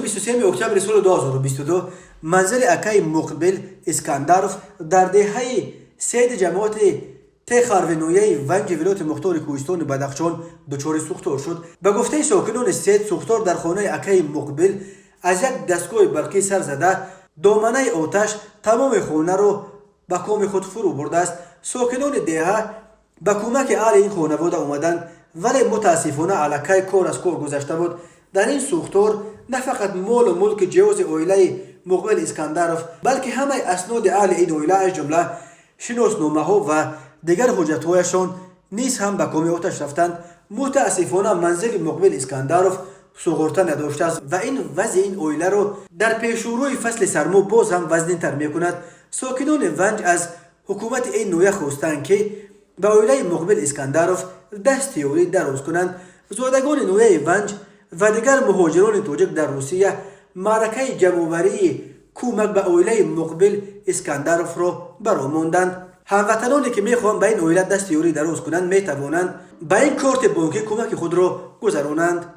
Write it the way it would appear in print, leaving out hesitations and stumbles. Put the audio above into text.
23 октябри соли 2022 манзили акаи Муқбил Искандаров дар деҳаи Седи ҷамоати Техарви ноҳияи Ванҷи вилояти мухтори кӯҳистони Бадахшон дучори сӯхтор шуд. Ба гуфтаи сокинони Сед, сӯхтор дар хонаи акаи Муқбил аз як дастгоҳи барқӣ сар зада, доманаи оташ тамоми хонаро ба коми худ фурӯ бурдааст. Сокинони деҳа ба кӯмаки аҳли ин хонавода омаданд, вале мутаассифона аллакай кор аз кор гузашта буд. Дар ин сӯхтор на фақат молу мулки ҷиҳози оилаи Муқбил Искандаров, балки ҳамаи асноди аҳли ин оила, аз ҷумла шиносномаҳо ва дигар ҳуҷҷатҳояшон низ ҳам ба коми оташ рафтанд. Мутаассифона, манзили Муқбил Искандаров суғурта надоштааст ва ин вазъи ин оиларо дар пешурӯи фасли сармо боз ҳам вазнинтар мекунад. Сокинони Ванҷ аз ҳукумати ин ноҳия хостанд, ки ба оилаи Муқбил Искандаров дасти ёрӣ дароз кунанд. Зодагони ноҳияи Ванҷ ва дигар муҳоҷирони тоҷик дар Русия маъракаи ҷамъоварии кӯмак ба оилаи Муқбил Искандаровро бароҳ монданд. Ҳамватаноне, ки мехоҳанд ба ин оила дасти ёрӣ дароз кунанд, метавонанд ба ин корти бонкӣ кӯмаки худро гузаронанд.